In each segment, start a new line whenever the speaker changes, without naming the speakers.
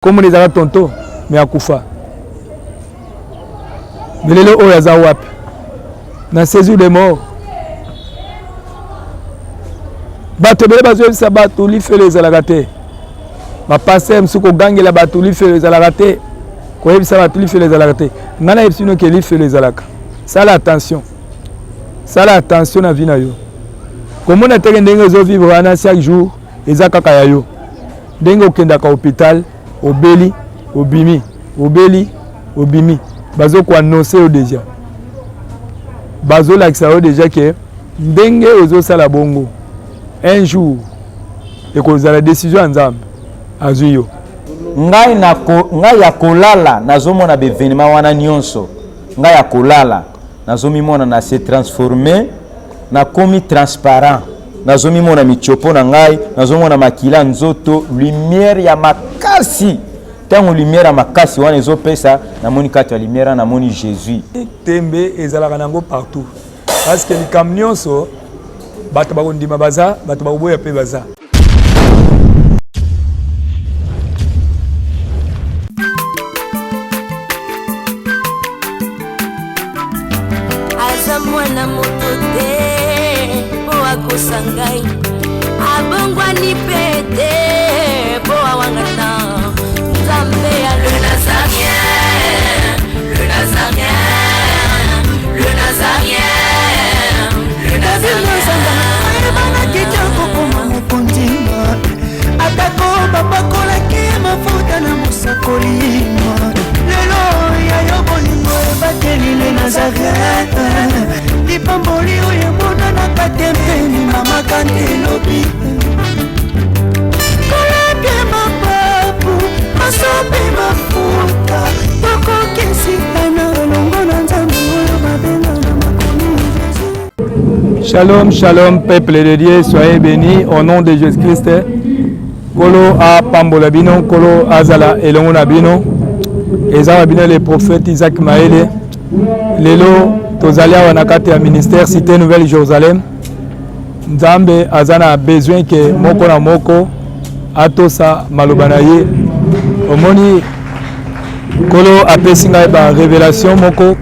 Kombo na ezalaka tonto mais akufa. Mais lelo oyo aza wapi? Na séjour de mort. Bato ebele bazoyebisa bato lifelo ezalaka te. Ba pasteur mosusu kogangela bato lifelo ezalaka te. Koyebisa bato lifelo ezalaka te. Ngai nayebisi bino ke lifelo ezalaka. Sala attention. Sala attention na vie na yo. Komona teke ndenge ozovivre wana chaque jour eza kaka ya yo. Ndenge okendaka hopital obeli obimi obeli obimi bazo ko annoncer yo deja bazolakisa yo deja ke ndenge ozosala bongo un jour ekozala decision ya Nzambe azwi yo.
Ngai na ko, ngai ya kolala nazomona ba evenement wana nionso ngai ya kolala nazomimona na se transformer Nakomi transparent nazomimona mitiopo na ngai nazomona makila nzoto lumière ya makasi ntango lumière ya makasi wana ezopesa namoni kati ya lumière wana namoni Jésus.
Tembe ezalaka nango partout parce que likambo nyonso bato bakondima baza bato bakoboya mpe baza.
Aza mwana moto te mpo akosa ngai abongwani mpe te mpo awangana nzambe ya le nazarien le nazarien le nazarien le nazarien
Ayebanaki te akokoma mokonzi, atako bapakolaki ye mafuta na mosakoli. Lelo ya yo bolingo ebateli le Nazareth, lipamboli oyo emonanaka te mpe limamaka nde elobi kolapie mapapu masope mafuta tokokesitana elongo na Nzambe oyo babenga na makomi Jésus.
Shalom, shalom, peuple de Dieu, soyez bénis au nom de Jésus-Christ. Kolo apambola bino, Kolo azala elongo na bino. Eza wa bino le prophète Isaac Maele. Lelo tozali awa na kati ya ministère Cité Nouvelle Jérusalem. Nzambe aza na besoin ke moko na moko atosa maloba na ye. Omoni Kolo apesi ngai ba révélation moko.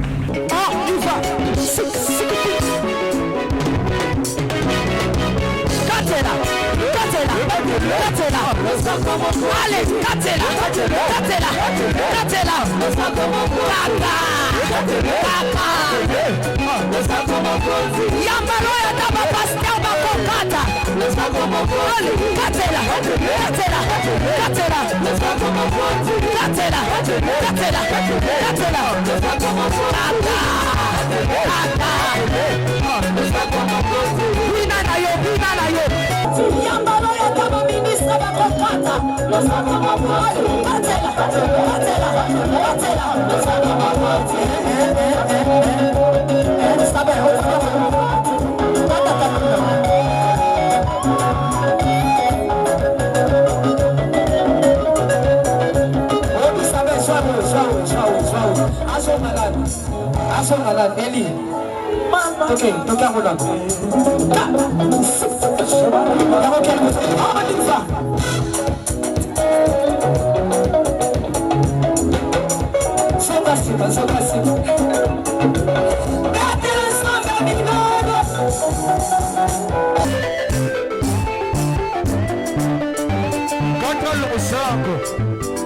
Yambalo ya ta ba pasteur bakokata. Katela, katela, katela, katela, katela, katela. Kata, kata. Bina na yo, bina na yo. Yambalo ya ta ba ministre bakokata. Katela, katela, katela.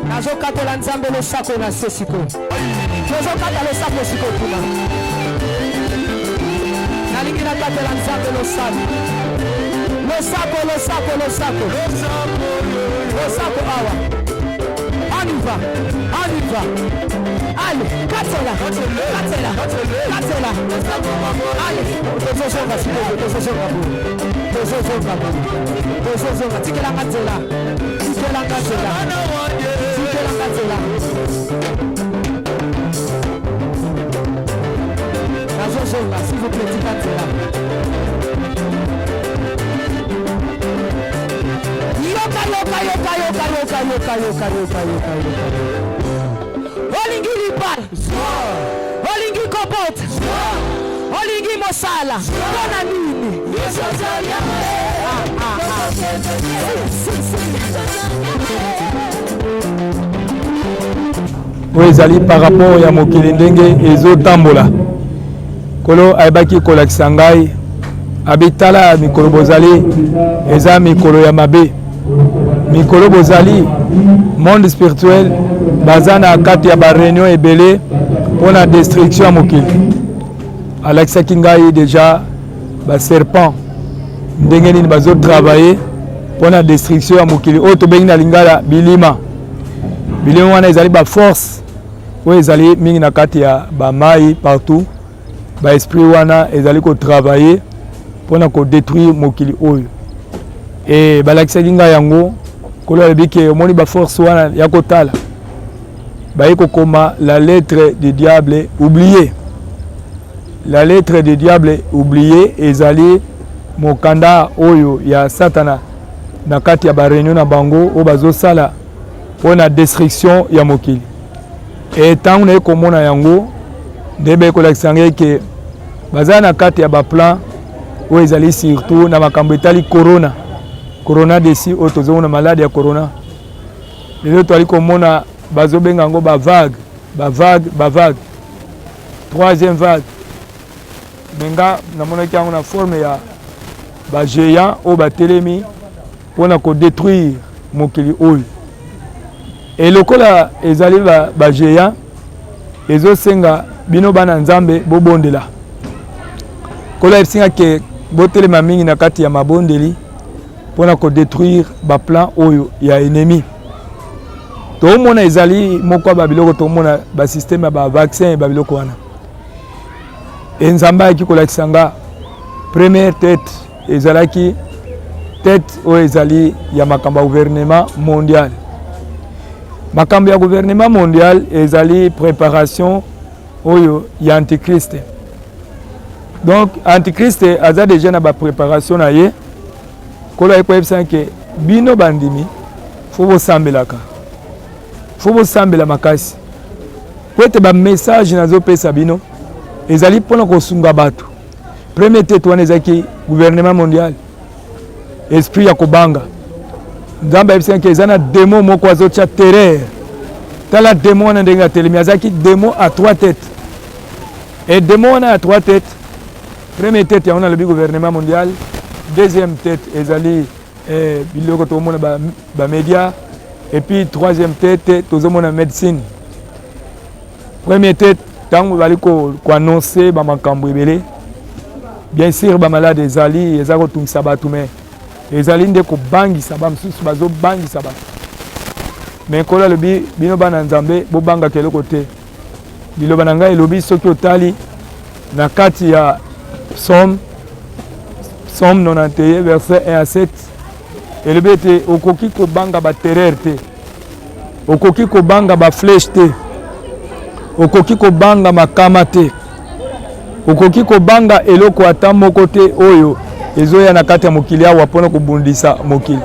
Nazokatela Nzambe losako na se sikoyo, tozokata losako sikoyo kuna. Nalingi nakatela Nzambe losako, losako, losako, losako, losako awa. On y va, on y va. Allez, katela, katela, katela. Allez, tozozonga sikoyo, tozozonga boye, tozozonga boye, tozozonga. Tikelanga nzela, tikelanga nzela, tikelanga nzela. Nazozonga, s'il vous plaît, tika nzela. Yoka, yoka, yoka, yoka, yoka, yoka, yoka, yoka, yoka, yoka. Olingi libala, olingi kobota, olingi mosala, mpo na nini? Ah, ah, ah. Si, si, si.
oyo ezali par rapport ya mokili ndenge ezotambola. Nkolo ayebaki kolakisa ngai abi tala mikolo bozali eza mikolo ya mabe, mikolo bozali monde spirituel baza na kati ya ba reunion ebele mpo na destruction ya mokili. Alakisaki ngai deja ba serpent ndenge nini bazo travailler mpo na destruction ya mokili oyo tobengi na lingala bilima. Bilima wana ezali ba force oyo ezali mingi na kati ya ba mai partout, ba esprit wana ezali ko travailler mpo na ko detruire mokili oyo. E balakisaki ngai yango, Nkolo alobi ke omoni ba force wana ya kotala baye kokoma la lettre du diable oubliée. La lettre du diable oubliée ezali mokanda oyo ya Satana na kati ya ba reunion na bango oyo bazosala mpo na destruction ya mokili. E ntango naye komona yango nde baye kolakisa ngai ke baza na kati ya ba plan oyo ezali surtout na makambo etali corona, corona desi oyo tozomona malade ya corona lelo toali komona bazobenga yango ba vague, ba vague, ba vague, troisième vague. Me nga namonaki yango na forme ya ba géant oyo batelemi mpo na kodetruire mokili oyo. E lokola ezali ba, ba géant, ezosenga bino bana Nzambe bobondela. Nkolo ayebisi nga ke botelema mingi na kati ya mabondeli mpo na kodetruire ba plan oyo ya ennemi. Tomona ezali moko ya babiloko, tomona ba système ya ba vaccin ba biloko wana. E Nzambe ayaki kolakisa nga première tête ezalaki tête oyo ezali ya makambo ya gouvernement mondial. Makambo ya gouvernement mondial ezali préparation oyo ya antichrist. Donc antichrist aza déjà na ba préparation na ye. Nkolo aye koyebisa ke bino bandimi fo bosambelaka, fo bosambela makasi po ete ba message nazopesa bino ezali mpona kosunga bato. Premier tete wana ezalaki gouvernement mondial, esprit ya kobanga. Nzambe ayebisaki ke eza na demo moko azotya terreur. Tala demo wana ndenge atelemi, azalaki demo à trois têtes. Et demo wana ya trois têtes, première tête yango nalobi gouvernement mondial, deuxième tête ezali eh, biloko tokomona ba, ba média, et puis troisième tête tozomona médecine. Première tête ntango bazali koannonce bamakambo ebele, bien sûr bamalade ezali eza kotungisa bato, mais ezali nde kobangisa bamosusu, bazobangisa bato. Mais Nkolo alobi bino bana Nzambe bobangaka eloko te. Liloba na ngai elobi soki otali na kati ya psaume, psaume 91 verset 1 à 7 elobi ete okoki kobanga ba terreur te, okoki kobanga ba flèche te, okoki kobanga makama te, okoki kobanga eloko ata moko te oyo ezoya na kati ya mokili awa mpona kobundisa mokili,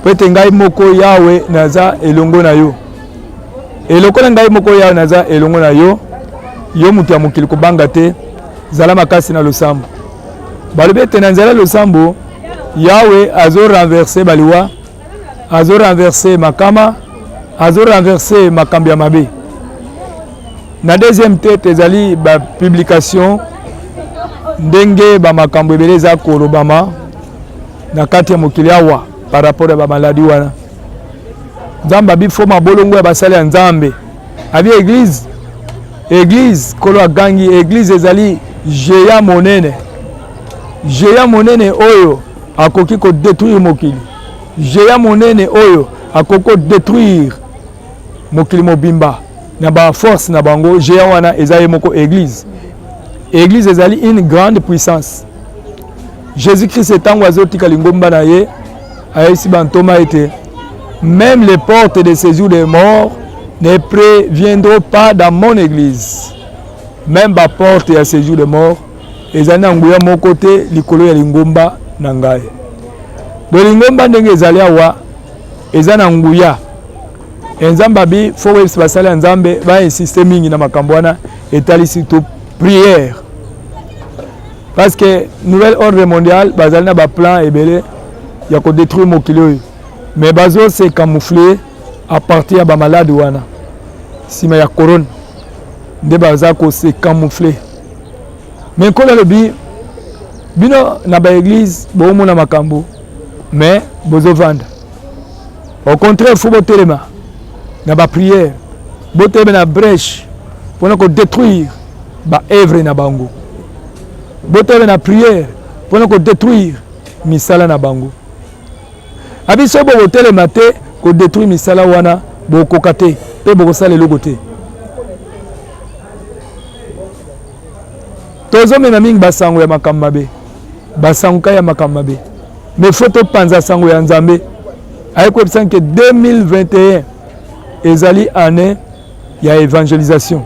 mpo ete ngai moko Yawe naza elongo na yo. E lokola ngai moko Yawe naza elongo na yo, yo moto ya mokili kobanga te, zala makasi na losambo. Balobi ete na nzela ya losambo Yawe azo renverser baliwa, azo renverser makama, azo renverser makambo ya mabe. Na deuxième tete ezali ba publication ndenge ba makambo ebele eza kolobama na kati ya mokili awa par rapport ya ba maladie wana. Nzambe abi fo mabolongo ya basali ya Nzambe abi eglise, eglise kolo agangi eglise ezali géant monene, géant monene oyo akoki ko détruire mokili, géant monene oyo akoki ko détruire mokili mobimba na ba force na bango. Géant wana eza ye moko eglise. Eglise ezali une grande puissance. Jésus-Christ ntango azotika lingomba na ye ayebisi bantoma ete même les portes de séjour des morts ne préviendront pas dans mon église. Même ba porte ya séjour des morts ezali na nguya moko te likolo ya lingomba na ngai. Do lingomba ndenge ezali awa eza na nguya. E Nzambe abi fo koyebisa basali ya Nzambe ba insiste mingi na makambo wana etali surtout prière. Parce que nouvel ordre mondial bazali na ba plan ebele ya ko détruire mokili oyo, mais bazo se camoufler à partir ya ba malade wana. nsima ya corona nde baza ko se camoufler. Mais Nkolo alobi bino na ba eglise boomona makambo mais bozovanda. Au contraire, faut botelema na ba prière, botelema na brèche mpona ko détruire ba œuvre na bango. Botelema na prière mpona ko détruire misala na bango. Abi soki bokotelema te ko détruire misala wana bokoka te mpe bokosala eloko te. Tozomema mingi basango ya makambo mabe, basango ka ya makambo mabe, mais faut topanza sango ya Nzambe. Aye koyebisa ke 2021 ezali année ya évangélisation,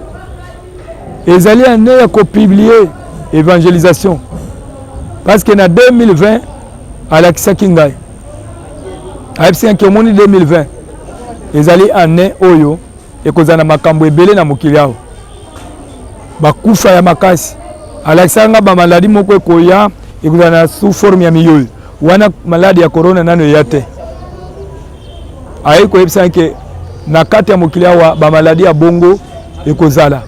ezali année ya kopublier évangélisation, parce que na 2020 alakisaki ngai, ayebisi ngai ke omoni 2020 ezali année oyo ekozala na makambo ebele na mokili awa, bakufa ya makasi. Alakisaka nga bamaladi moko ekoya, ekozala na sous forme ya miyoyo wana, maladi ya corona nano eya te. Aye koyebisa ke na kati ya mokili awa bamaladi ya bongo ekozala.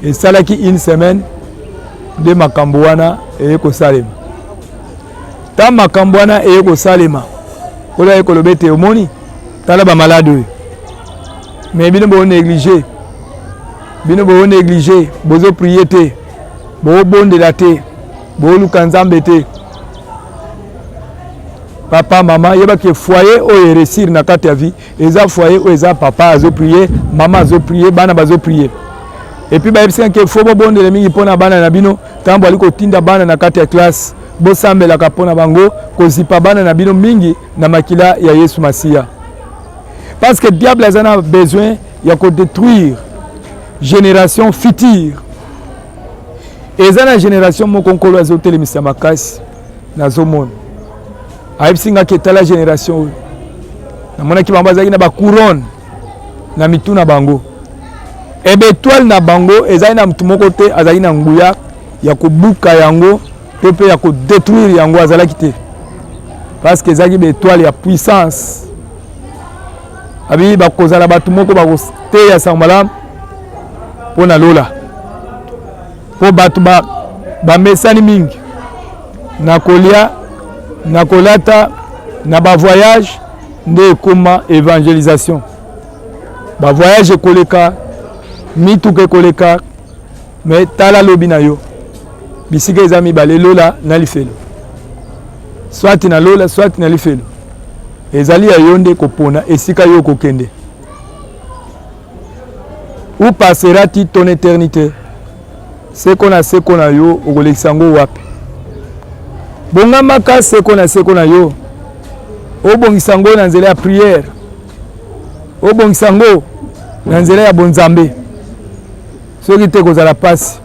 Esalaki une semaine nde makambo wana eye kosalema. Ta makambo wana eye kosalema, oyo aye koloba ete omoni, tala bamaladi oyo, mais bino bo néglige, bino bo néglige, bozo prier te, bobondela te, boluka Nzambe te. Papa, mama, yebaki foyer oyo eresir na kati ya vie eza foyer oyo eza papa azo prier, mama azo prier, bana bazo prier. Et puis bayebisaka ke faut bobondela mingi mpona bana na bino. Ntango bali kotinda bana na kati ya classe, bosambelaka mpona bango, kozipa bana na bino mingi na makila ya Yesu Masiya, parce que diable aza na besoin ya kodétruire génération future. Eza na génération moko Nkolo azotelemisa makasi. Nazomona ayebisi nga ke tala génération oyo, namonaki bango bazalaki na bacouronne na mitu na bango, ebe étoile na bango ezali na motu moko te azalaki na nguya ya kobuka yango to mpe ya kodétruire yango, azalaki te, parce que ezalaki baétoile ya puissance. Abi bakozala bato moko bakoteya sango malamu mpo na lola, mpo bato bamesani mingi na kolia, na kolata, na bavoyage, nde ekoma évangélisation. Bavoyage ekoleka, mituka ekoleka, mais tala lobi na yo, bisika eza mibale, lola na lifelo. Soit na lola, soit na lifelo, ezali ya yo nde kopona esika yo okokende. Où passeras-tu ton éternité? Seko na seko na yo okolekisa yango wapi? Bongamaka seko na seko na yo, obongisa yango na nzela ya prière, obongisa yango na nzela ya bonzambe. Soki te, kozala pasi.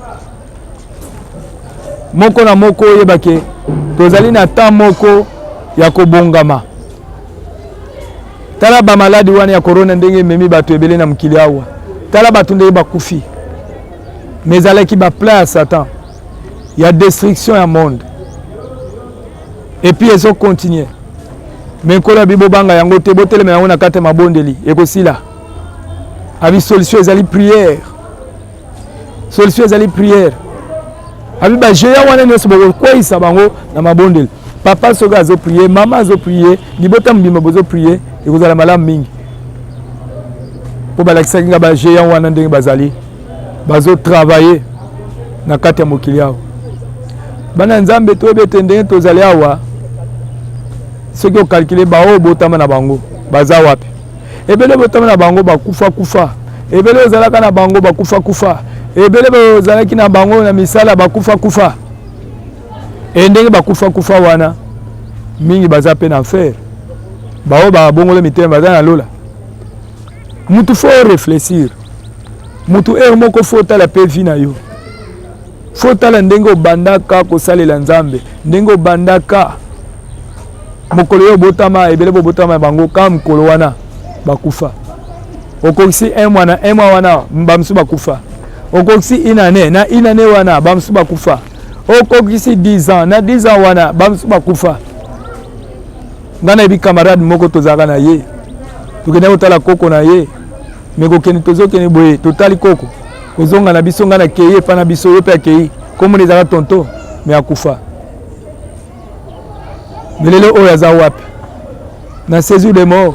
Moko na moko oyebake tozali na temps moko ya kobongama. Tala bamaladi wana ya corona ndenge ememi bato ebele na mokili awa, tala bato ndenge bakufi. Mais ezalaki baplan ya Satan ya destruction ya monde, et puis ezocontinue. Mais Nkolo abi bobanga yango te, botelema yango na kati ya mabondeli, ekosila. Abi solution ezali prière, solution ezali prière. Abi bagéant wana nyonso bokokweyisa bango na mabondeli. Papa soki azoprie, mama azoprie, libota mobimba bozoprie, ekozala malamu mingi. Mpo balakisaki nga bagéant wana ndenge bazali bazotravaille na kati ya mokili awa. Bana Nzambe, toyebi ete ndenge tozali awa, soki okalkule baoyo botama na bango baza wapi, ebele botama na bango bakufa kufa, ebele ozalaka na bango bakufa kufa, ebele bozalaki na bango na misala bakufa kufa. E ndenge bakufa kufa wana, mingi baza mpe na enfer, baoyo babongolo mitema baza na lola. Mutu faut réfléchir, mutu heure moko faut otala mpe vie na yo, faut otala ndenge obandaka kosalela Nzambe, ndenge obandaka mokolo yo obotama, ebele bobotama ya bango ka mokolo wana bakufa. Okokisi un mois, na un mois wana bamosusu bakufa. Okokisi une année, na une année wana bamosusu bakufa. Okokisi 10 ans, na 10 ans wana bamosusu bakufa. Ngai nayebi camarade moko tozalaka na ye, tokendaki kotala koko na ye. Me kokende tozokende boye totali koko kozonga na biso, ngai nakei epa na biso, ye mpe akei, komona ezalaka tonto me akufa. Me lelo oyo aza wapi? Na séjour de mort.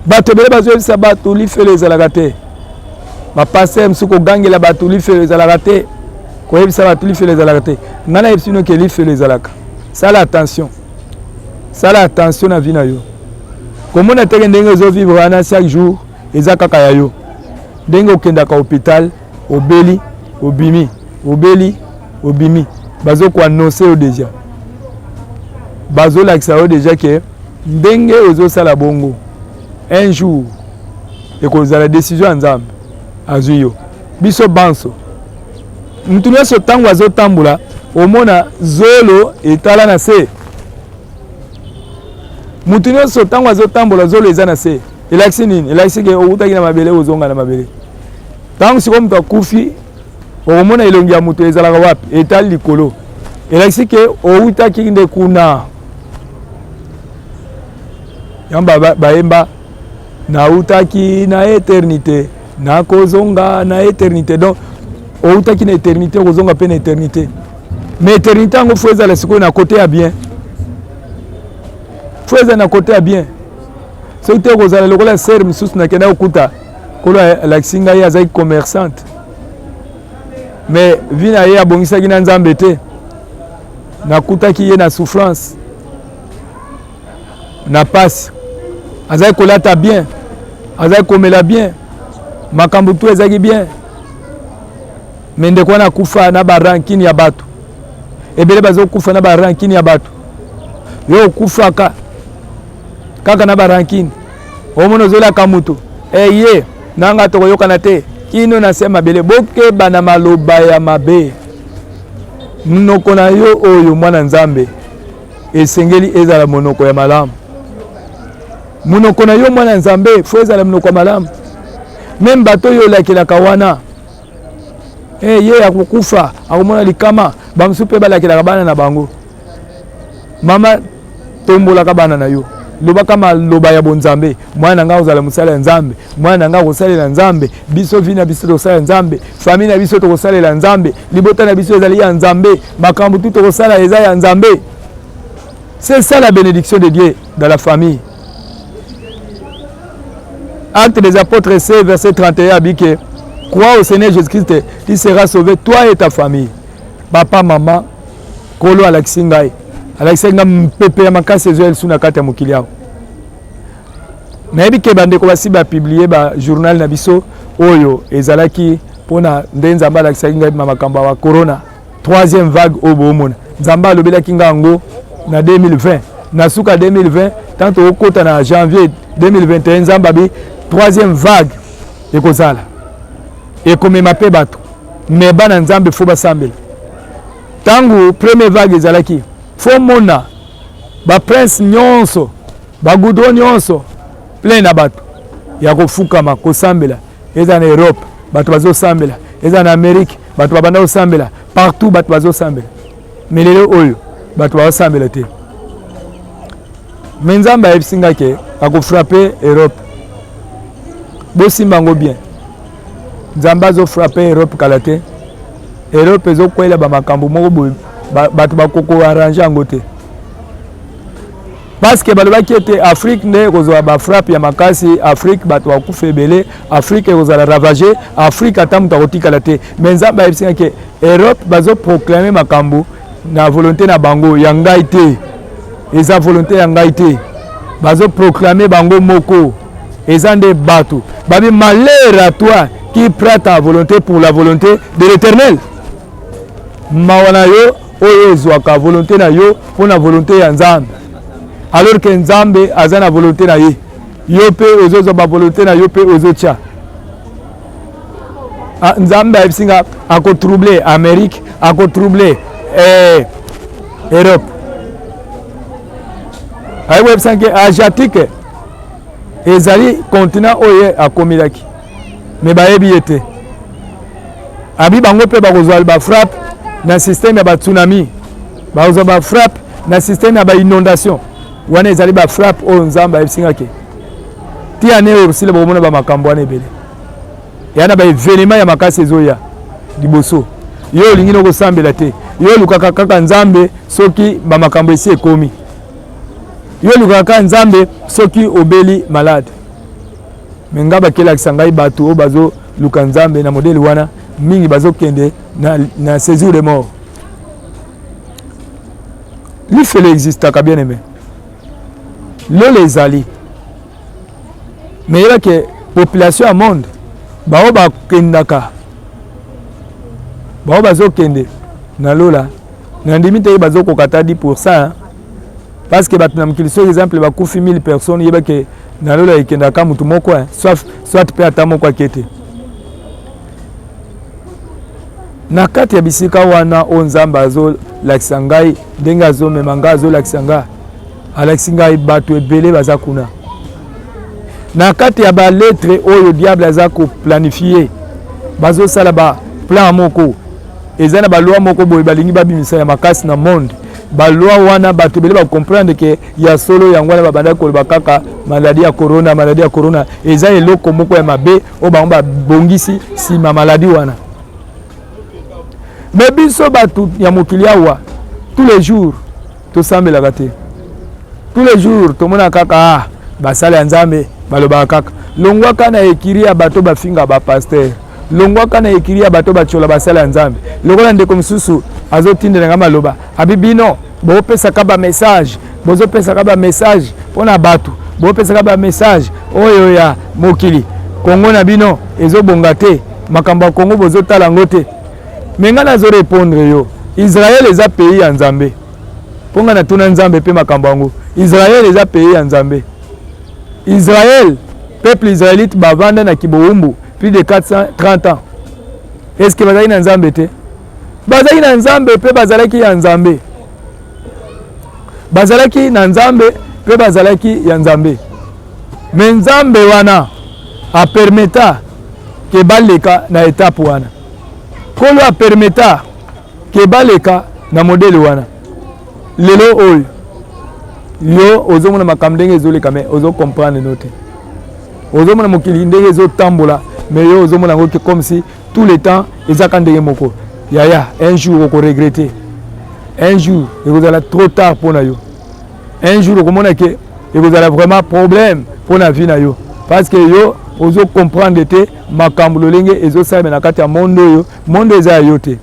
Bato ebele bazoyebisa bato lifelo ezalaka te, bapaster mosusu kogangela bato lifelo ezalaka te, koyebisa bato lifelo ezalaka te. Ngai nayebisi bino ke lifelo ezalaka. Sala attention, sala attention na vie na yo. Komona teke ndenge ozovivre wana chaque jour eza kaka ya yo. Ndenge okendaka hôpital, obeli, obimi, obeli, obimi, bazo koannonce yo deja, bazolakisa yo deja ke ndenge ozosala bongo un jour ekozala décision ya Nzambe azwi yo. Biso banso mutu nyonso ntango azotambola omona zolo etala na se. Mutu nyonso ntango azotambola zolo eza na se, elakisi nini? Elakisi ke owutaki na mabele ozonga na mabele. Ntango sikoyo moto akufi, okomona elongi ya moto ezalaka wapi? Etali likolo, elakisi ke owutaki nde kuna. Yango bayemba nautaki na eternite nakozonga na eternite. Donc outaki na eternite okozonga mpe na eternite. Mais eternite yango fo ezala sikoyo na kote ya bien, fo ezala na kote ya bien. Soki te okozala lokola sere mosusu nakenda kokuta Nkolo alakisi ngai azalaki commerçante, mais vie na ye abongisaki na Nzambe te. Nakutaki ye na souffrance na pasi, azalaki kolata bien, azalaki komela bien, makambo tu ezalaki bien, me ndeko wana akufa na barankine ya bato ebele, bazokufa na barankine ya bato. Yo okufaka kaka na barankine, omona ozolaka moto eye eh, nanga tokoyokana te kino na se mabele. Bokeba na maloba ya mabe. Monoko na yo oyo mwana Nzambe esengeli ezala monoko ya malamu. Monoko na yo mwana Nzambe fo ezala monoko ya malamu. Meme bato oyo olakelaka wana eh, ye akokufa akomona likama. Bamosusu mpe balakelaka bana na bango. Mama, tombolaka bana na yo, lobaka maloba ya bonzambe. Mwana na ngai ozala mosala ya Nzambe, mwana na ngai akosalela Nzambe, biso vi na biso tokosalela Nzambe, famille na biso tokosalela Nzambe, libota na biso ezali ya Nzambe, makambo tu tokosala eza ya Nzambe. C'est ça la bénédiction de Dieu dans la famille. Actes des Apôtres 16, verset 31, abike, crois au Seigneur Jésus-Christ, tu seras sauvé, toi et ta famille. Papa, maman, Nkolo alakisi ngai, alakisaki ngai mpepe ya makasi ezoya lisusu na kati ya mokili awa. Nayebi ke bandeko basi bapublie ba journal na biso oyo ezalaki mpona nde Nzambe alakisaki ngai makambo ya corona troisième vague oyo boomona. Nzambe alobelaki ngai yango na 2020, na suka 2020 tant tokokota na janvier 2021, Nzambe abi troisième vague ekozala, ekomema mpe bato. Me bana Nzambe fo basambela. Tango première vague ezalaki, fo mona ba prince nyonso, ba goudron nyonso plein na bato ya kofukama kosambela. Eza na Europe bato bazosambela, eza na Amerique bato babanda kosambela, partout bato bazosambela. Me lelo oyo bato bazosambela te. Me Nzambe ayebisi nga ke akofrape Europe. Bosimba yango bien. Nzambe azofrape Europe kala te. Europe ezokwela bamakambo moko boye, bato bakoko arrange yango te, parce que balobaki ete Afrique nde ekozwa bafrappe ya makasi. Afrique bato bakufa ebele, Afrique ekozala ravage, Afrique ata moto akotikala te. Mais Nzambe ayebisi nga ke Europe bazoproclame makambo na volonté na bango, ya ngai te, eza volonté ya ngai te, bazoproclame bango moko, eza nde bato babi. Malheur à toi qui prend ta volonté pour la volonté de l'Éternel. Mawa na yo oyo ezwaka volonté na yo mpo na volonté ya Nzambe, alors que Nzambe aza na volonté na ye, yo mpe ozozwa bavolonté na yo mpe ozotya. Nzambe ayebisi nga akotrouble Amérique, akotrouble eh, Europe, ayebi koyebisa nke Asiatique ezali continent oyo ye akomelaki, me bayebi ye te. Abi bango mpe bakozwa bafrappe na système ya batsunami, bakozwa bafrappe na système ya bainondation. Wana ezali bafrappe oyo Nzambe ayebisi nga ke. Ti année oyo ekosila bokomona ba makambo wana ebele. Ya na ba evenement ya makasi ezoya liboso. Yo olingi no kosambela te. Yo olukaka kaka Nzambe soki ba makambo esi ekomi. Yo olukaka kaka Nzambe soki obeli malade. Me nga bakelakisa ngai bato oyo bazoluka Nzambe na modele wana mingi bazokende na, na séjour de mort. Lifelo existaka bien aimé. Lola ezali. Mais yeba ke population ya monde bao bakendaka bao bazokende na lola nandimi te bazokoka ata 10 pourcent parce que bato na mokili soki exemple bakufi 1000 personnes yeba ke na lola ekendaka motu moko soit, soit mpe ata moko ake te Na kati ya bisika wana oyo Nzambe azolakisa ngai ndenge azomema ngai, azolakisa ngai, alakisi ngai bato ebele baza kuna na kati ya baletre oyo diable aza koplanifie, bazosala ba plan moko, eza na baloi moko boye balingi babimisa ya makasi na monde. Baloi wana bato ebele bacomprendre ke ya solo yango wana babandaki koloba kaka maladi ya corona, maladi ya corona eza eloko moko ya mabe oyo bango babongisi nsima maladi wana. Me biso bato ya mokili awa tous les jours tosambelaka te, tous les jours tomonaka kaka ah, basali ya Nzambe balobaka kaka longwaka na ekiri ya bato bafinga bapaster, longwaka na ekiri ya bato batyola basali ya Nzambe. Lokola ndeko mosusu azotindela nga maloba abi bino bopesaka ba message, bozopesaka ba message mpo na bato, bopesaka ba message oyo ya mokili. Kongo na bino ezobonga te, makambo ya Kongo bozotala yango te. Me ngai nazo repondre yo, Israël eza pays ya Nzambe. Mpo ngai natuna Nzambe mpe makambo yango. Israël eza pays ya Nzambe. Israël, peuple israélite bavanda na kibowumbu plus de 430 ans. Est-ce que bazalaki na Nzambe te? Bazalaki na Nzambe mpe bazalaki ya Nzambe. Bazalaki na Nzambe mpe bazalaki ya Nzambe. Me Nzambe wana apermeta ke baleka na etape wana. Nkolo apermeta ke baleka na modele wana. Lelo oyo yo ozomona makambo ndenge ezoleka me ozo comprendre no te. Ozomona mokili ndenge ezotambola me yo ozomona yango comme si tout le temps ezaka ndenge moko. Yaya, un jour oko regretter. Un jour ekozala trop tard mpo na yo. Un jour okomona ke ekozala vraiment problème mpo na vie na yo parce que yo ozo comprendre te makambo lolenge ezosalema na kati ya monde oyo. Monde eza ya yo te.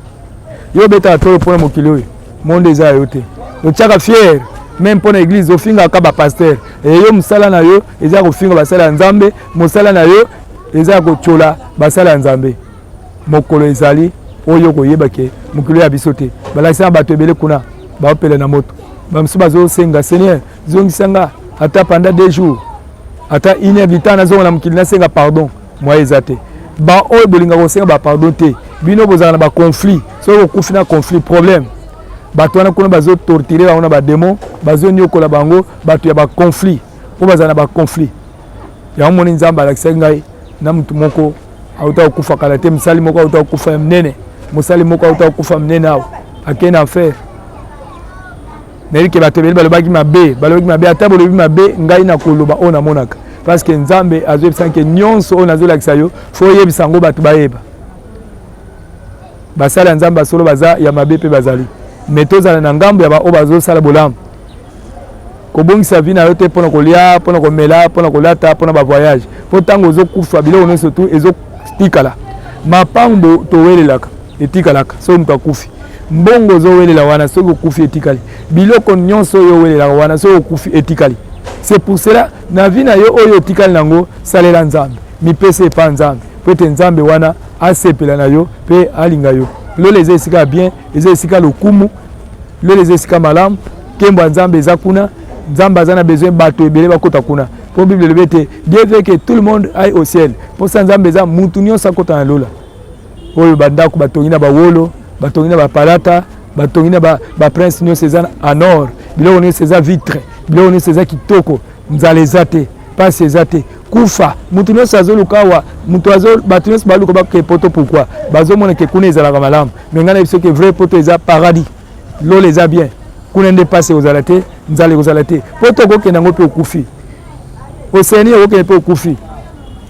Yo obetaka tolo mpo na mokili oyo, monde eza ya yo te. Otiaka fier meme mpo na église, ofingaka ba pasteur. E yo mosala na yo eza ya kofinga basali ya Nzambe, mosala na yo eza ya kotyola basali ya Nzambe. Mokolo ezali oyo okoyeba ke mokili ya biso te. Balakisa na bato ebele kuna baopela na moto, bamosusu bazosenga Seigneur zongisa nga ata pendant 2 jours, ata une heure du temps nazonga na mokili nasenga pardon. Moyen eza te. Ba oyo bolingaka kosenga ba pardon te, bino bozalaka na ba conflit. Soki okufi na conflit, problème. Bato wana kuna bazo torturer bango na ba demon, bazo niokola bango, bato ya ba conflit mpo bazala na ba conflit. Yango moni Nzambe alakisaki ngai na motu moko auta kokufa kala te, mosali moko auta kokufa ya monene, mosali moko auta kokufa monene awa akei na enfer. Nayebi ke bato ebele balobaki mabe, balobaki mabe, ata bolobi mabe, ngai nakoloba oyo namonaka, parce que Nzambe azoyebisa ke nyonso oyo nazolakisa yo fo oyebisa yango bato bayeba. Basali ya Nzambe basolo baza ya mabe mpe bazali, me tozala na ngambo ya baoyo bazosala bolamu. Kobongisa vie na yo te mpona kolia, mpona komela, mpona kolata, mpona ba voyage, mpo ntango ozokufa biloko nyonso tu ezotikala. Mapango towelelaka etikalaka soki moto akufi. Mbongo ozowelela wana soki okufi etikali. Biloko nyonso oyo owelelaka wana soki okufi etikali. C'est pour cela na vie na yo oyo otikali nango, salela Nzambe, mipesa epa Nzambe po ete Nzambe wana asepela na yo mpe alinga yo. Lola eza esika ya bien, eza esika lokumu, lola eza esika malamu, nkembo ya Nzambe eza kuna. Nzambe aza na besoin bato ebele bakota kuna, po Bible elobi ete Dieu veut que tout le monde aille au ciel. Posa Nzambe eza mutu nyonso akota na lola. Oyo bandako batongi na bawolo, batongi na bapalata, batongi na ba prince, nyonso eza en or, biloko nyonso eza vitre, biloko nyonso eza kitoko, nzala eza te, pasi eza te, kufa mutu nyonso azoluka awa, mutu azo, bato nyonso baluka bakee poto. Pourquoi? Bazomona ke kuna ezalaka malamu. Me ngai na biso ke vrai poto eza paradis, lola eza bien kuna nde pasi ekozala te, nzala ekozala te. Poto okokende yango mpe okufi. Océanie okokende mpe okufi,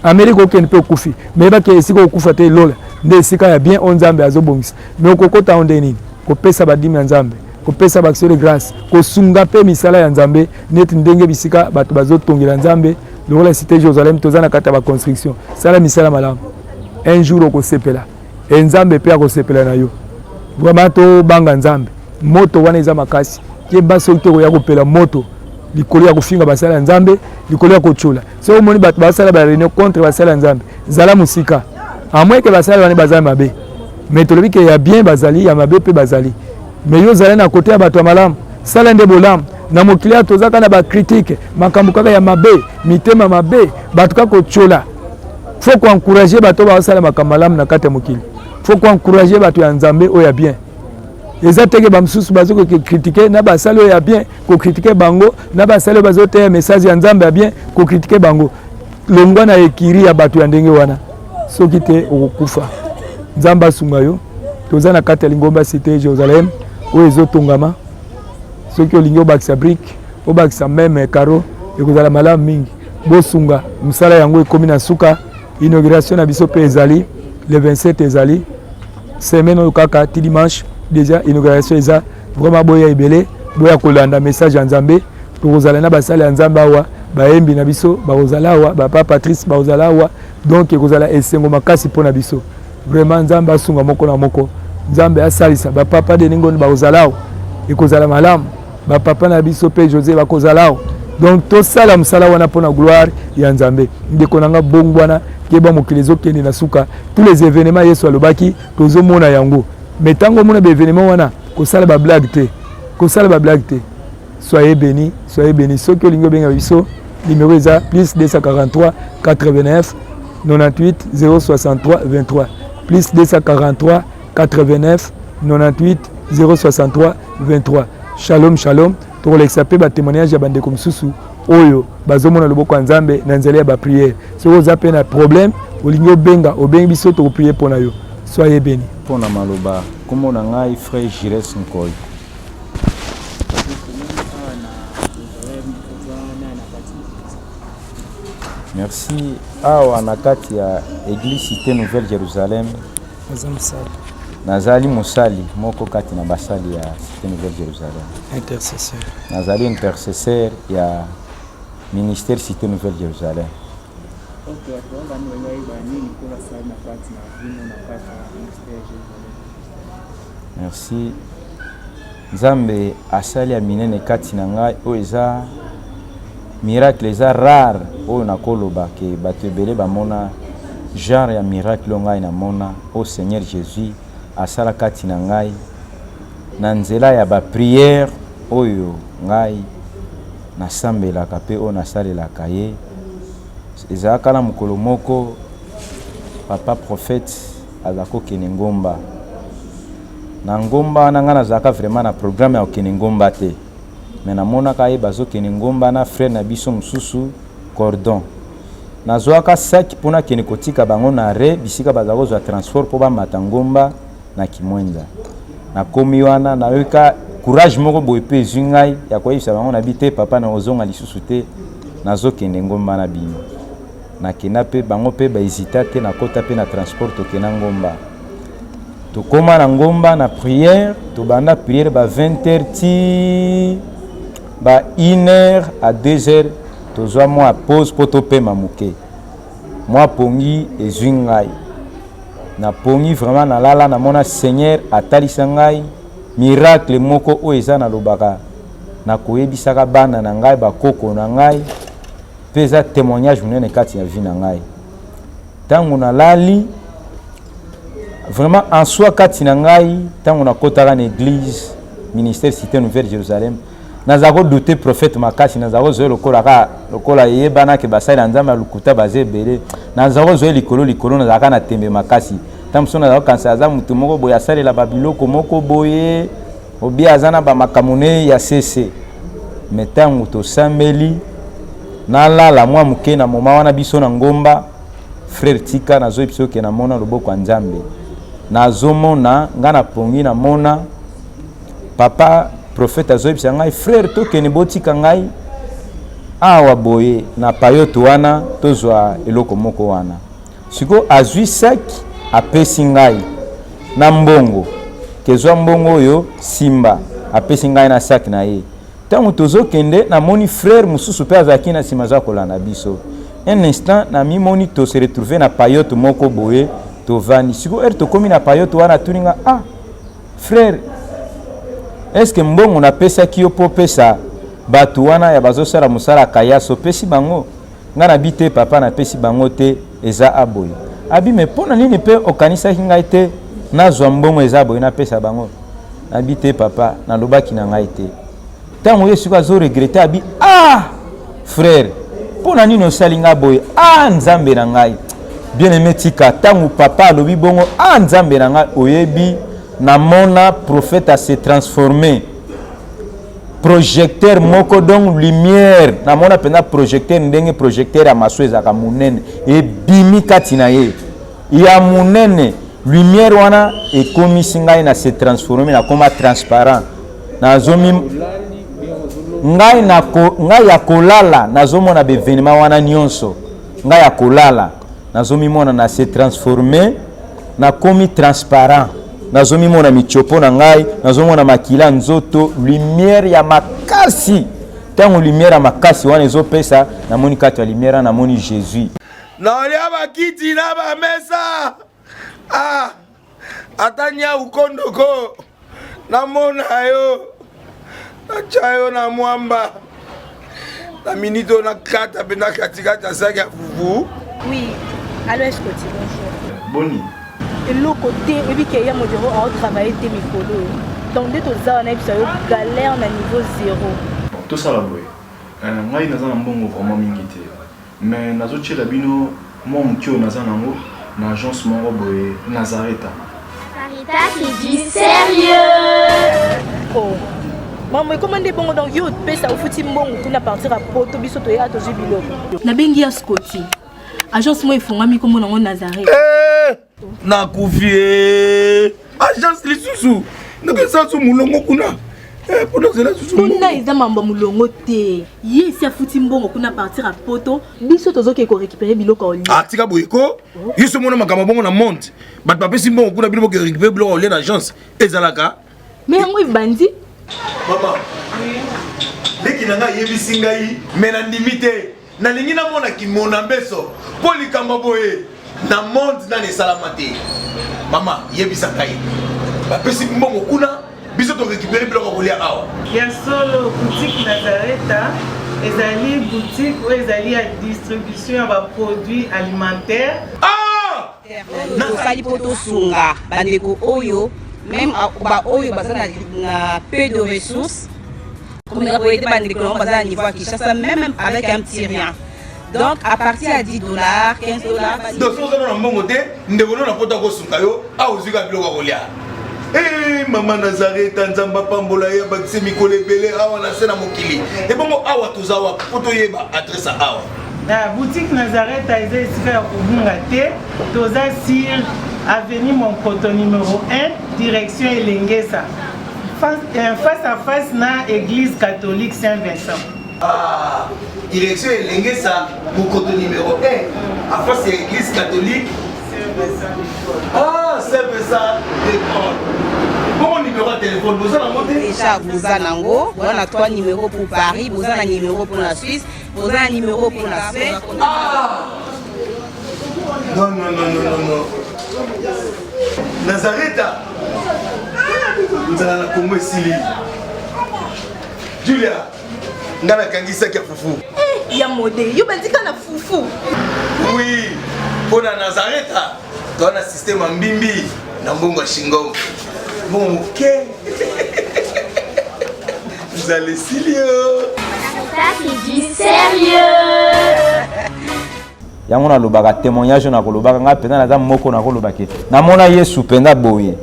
Amerika okokende mpe okufi, mais yebake esika okufa te lola nde esika ya bien oyo Nzambe azobongisa. Mais okokota yango ndenge nini? Kopesa badime ya Nzambe, kopesa baaction de grâce, kosunga mpe misala ya Nzambe, neti ndenge bisika bato bazotongela Nzambe lokola Cité Jérusalem, toza na kati ya baconstruction. Sala misala malamu, un jour okosepela e Nzambe mpe akosepela na yo. Vraiment tobanga Nzambe, moto wana eza makasi. Keba soki te okoya kopela moto likolo ya kofinga basali ya Nzambe, likolo ya kotyola. Soki omoni bato basala ba réunion contre basali ya Nzambe, zala mosika. À moins que basali wana baza mabe, mais tolobi ke ya bien bazali, ya mabe mpe bazali. Mais yo ozali na kote ya bato ya malamu, sala nde bolamu. Na mokili awa toza kaka na ba critique, makambo kaka ya mabe, mitema mabe, bato kaka kotyola. Faut ko encourager bato basala makambo malamu na kati ya mokili. Faut ko encourager bato ya Nzambe oyo ya bien. Eza teke bamosusu bazokoki kritike na basali oyo ya bien, kokritike bango na basali oyo bazoteya message ya Nzambe ya bien, kokritike bango. Longwa na ekiri ya bato ya ndenge wana, soki te okokufa. Nzambe asunga yo. Toza na kati ya lingomba Cité Jérusalem oyo ezotongama. Soki olingi obakisa brique, obakisa meme caro, ekozala malamu mingi. Bosunga mosala yango ekomi na suka. Inauguration na biso mpe ezali le 27, ezali semaine oyo kaka ti dimanche déjà inauguration eza. Vraiment boya ebele, boya kolanda message ya Nzambe. Tokozala na basali ya Nzambe awa, bayembi na biso bakozala awa, bapa Patrice bakozala awa. Donc ekozala esengo makasi mpo na biso. Vraiment Nzambe asunga moko na moko, Nzambe asalisa bapapa Deningoni bakozala awa, ekozala malamu. Bapapa na biso mpe José bakozala awa. Donc tosala mosala wana mpo na gloire ya Nzambe. Ndeko na nga, bongwana, keba, mokili ezokende na suka. Tous les événements Yesu alobaki tozomona yango, mais ntango omona baévénement wana, kosala bablague te, kosala bablague te. Soyez béni, soyez béni. Soki olingi obenga biso, numéro eza plus 243 89 98 063 23, plus 243 89 98 063 23. Shalom, shalom. Tokolekisa mpe batémoignage ya bandeko mosusu oyo bazomona loboko ya Nzambe na nzela ya baprière. Soki oza mpe na problème, olingi obenga, obengi biso, tokoprie mpo na yo. Soyez béni.
Mpo na maloba, nkombo na ngai frère Gires Nkoy. Merci. Awa na kati ya église Cité Nouvelle Jérusalem, nazali mosali moko kati na basali ya Cité Nouvelle Jérusalem.
Intercesseur.
Nazali intercesseur ya ministère Cité Nouvelle Jérusalem.
Ok, bato bavandi balingi bayeba nini mpo basali na kati na bino na kati ya ministère Jérusalem.
Merci. Nzambe asali ya minene kati na ngai oyo eza miracle, eza rare oyo nakoloba ke bato ebele bamona genre ya miracle oyo ngai namona, oyo Seigneur Jésus asala kati na ngai na nzela ya baprière oyo ngai nasambelaka mpe oyo nasalelaka ye. Ezalaka na mokolo moko, papa prophète aza kokende ngomba. Na ngomba wana, ngai nazalaka vraiment na programme ya kokende ngomba te, mais namonaka ye bazokende ngomba na frère na biso mosusu Cordon. Nazwaka saki mpo nakende kotika bango na re bisika baza kozwa transport mpo bamata ngomba na Kimwenza. Nakomi wana, nayoka courage moko boye mpe ezwi ngai ya koyebisa bango na bi te: "Papa, na kozonga lisusu te, nazokende ngomba na bino." Nakenda mpe, bango mpe bahésita te, nakota mpe na transport, tokenda ngomba. Tokóma na ngomba na prière, tobanda prière ba 20 heures ti ba 1 heure à 2 heures, tozwa mwa pause mpo topema moke. Mwa pongi ezwi ngai na pongi, vraiment nalala, namona Seigneur atalisa ngai miracle moko oyo eza nalobaka, nakoyebisaka bana na ngai, bakoko na ngai mpe eza témoignage monene kati ya vie na ngai. Ntango nalali vraiment en soi kati na ngai, ntango nakotaka na église ministère Cité Nouvelle Jérusalem, naza kodouter prophète makasi, naza kozwa lokola kaka lokola eyebanaki basali ya Nzambe ya lokuta baza ebele. Naza kozwa likolo likolo, nazalaka na tembe makasi. Ntango mosusu naza kokanisa aza motu moko boye asalela babiloko moko boye, obi aza na bamakambo ne ya sese. Mais ntango tosambeli, nalala mwa moke na moma wana, biso na ngomba, frère tika nazoyebi biso ke namona loboko ya Nzambe. Nazomona ngai na pongi, namona papa prophète azoyebisa ngai: "Frère, tokende, botika ngai." awa boye na payote wana tozwa eloko moko wana. Sikoyo azwi sac apesi ngai na mbongo ke zwa mbongo oyo simba, apesi ngai na sac na ye. Tango tozokende namoni frère mosusu pe azalaki na sima aza kolanda biso. Un instant namimoni to se retrouver na paillote moko boye tovandi. Sikoyo heure tokomi na paillote wana atuni nga ah frère est-ce que mbongo napesaki yo po opesa batu wana ya bazosala mosala ya kayasa opesi bango? Nga nabi te papa napesi bango te eza a boye. Abi mais pona nini pe okanisaki ngai te nazwa mbongo eza boye napesa bango? Nabi te papa nalobaki na ngai te. Tango ye sikoyo azo regretter abi ah frère pona nini osali nga boye ah nzambe na ngai. Bien aime tika tango papa alobi bongo ah nzambe na ngai oyebi namona prophète a se transformer projecteur moko donc lumière namona mpenza projecteur ndenge projecteur ya maso ezalaka monene ebimi kati na ye ya monene lumière wana ekomisi ngai na se transforme nakoma transparent nazomi ngai nako ngai ya kolala nazomona baevenema wana nyonso ngai ya kolala nazomimona na se transforme nakomi transparent nazomimona michopo na ngai nazomona makila nzoto lumière ya makasi ntango lumière ya makasi wana ezopesa namoni kati ya lumière wana namoni jésus
Naolia bakiti na bamesa ah, ata nyau kondoko namona yo natya yo na mwamba na minute oyo nakata mpe na katikati ya saki ya fufu.
Oui, allo Escoti, bonjour.
Boni?
Eloko te, oyebi ke ya modero ao travailler te mikolo oyo. Donc nde toza wana yebisa yo galère na niveau zero.
Bon, tosala boye. Euh, ngai naza na mbongo vraiment mingi te. Mais nazo tiela bino mwa moke oyo naza nango na agence moko boye Nazareta.
Sarita c'est du sérieux.
Oh. Maman ekoma nde bongo donc yo opesa ofuti mbongo kuna partir ya poto biso toya tozwi biloko. Nabengi ya Scotty. Agence moko efongwami kombo nango Nazareth.
Eh, nakufi eh. Agence lisusu ndenge eza mulongo kuna eh, mpo nazela susu
kuna eza mambo ya mulongo te ye esi afuti mbongo kuna partir ya poto biso tozokende korécupere biloko ya olia
ah, tika boye ko oh. yo so omona makambo bongo na monde bato bapesi mbongo kuna bino boke récupere biloko ya olia na agence ezalaka
me yango ebandi
mama leki na ngai ayebisi ngai me nandimi te Nalingi namona kimona mbeso mpo likambo boye na monde nani esalama te. Mama yebisa ngai, bapesi mbongo kuna, biso to récupérer biloko ya kolia awa.
Ya solo, boutique Nazareta ezali boutique oyo ezali ya distribution ya ba produits alimentaires.
Ah!
Tosali mpo tosunga bandeko oyo meme baoyo baza na peu de ressources komeka koyede bandeko na bango baza na niveau ya Kinshasa meme avec un petit rien donc à partir ya 10 dollars 15 dollars.
Donc soki oza na mbongo te ndeko no na poto akosunga yo awa ozwi kaka biloko ya kolia. Hey, eh, mama Nazareta nzambe apambola ye abakise mikolo ebele awa na se na mokili ebongo awa toza wapi mpo toyeba adresse ya awa
Na boutique Nazareth eza esika ya kobunga te, toza sur avenue Monkoto numero 1 direction Elengesa face, euh, face à face na église catholique Saint Vincent.
Ah, direction Elengesa Monkoto numéro 1 à face ya église catholique Ah, Saint Vincent de Paul. Bongo numéro ya téléphone boza nango te?
Déjà boza nango, boza na 3 numéros pour Paris, boza na numéro pour la Suisse, Oza na numéro pour la se.
Ah! Non, non, non, non, non, non. Nazareta. Nzala na Congo esili. Julia, nga nakangi saki ya fufu.
Eh, ya mode, yo bandika na fufu.
Oui, mpo na Nazareta, toza na système ya mbimbi na mbongo ya shingom. Mbongo moke. Nzala esili yo.
Ça c'est du sérieux.
Yango nalobaka témoignage oyo nakolobaka ngai mpenza naza moko nakoloba ke namona Yesu mpenza boye,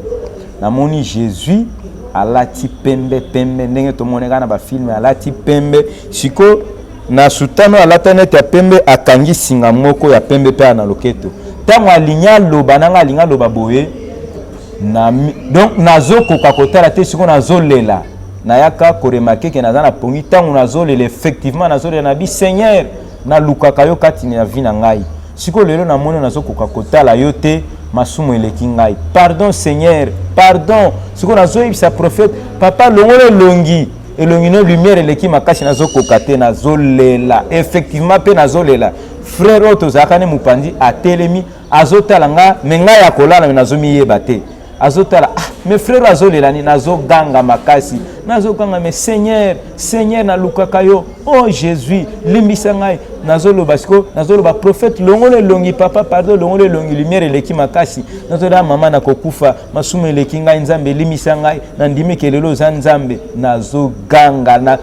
namoni Jésus alati pembe pembe ndenge tomoneka na bafilme, alati pembe sikoyo na sutano alata neti ya pembe, akangi singa moko ya pembe mpe na loketo. Ntango alingi aloba na ngai, alingi aloba boye na, donc nazokoka kotala te sikoyo, nazolela. Nayaka ko remarquer que naza na pongi ntango nazolela, effectivement nazolela na bi Seigneur, nalukaka yo kati na vie na ngai. Sikoyo lelo namoni nazokoka kotala yo te, masumu eleki ngai. Pardon Seigneur, pardon. Sikoyo nazoyebisa prophète, papa longola elongi, elongi no lumière eleki makasi, nazokoka te, nazolela. Effectivement mpe nazolela. Frère oyo tozalaka ne mopanzi atelemi azotala nga, me ngai ya kolala me nazomiyeba te. Azotala, ah, mes frères azolela nini, nazoganga makasi, nazoganga, mais Seigneur, Seigneur, nalukaka yo, oh Jésus, limbisa ngai. Nazoloba siko, nazoloba prophète, longola elongi papa, pardon, longola elongi, lumière eleki makasi. Nazoloba mama, nakokufa, masumu eleki ngai, Nzambe limbisa ngai, nandimi ke lelo oza Nzambe. Nazoganga na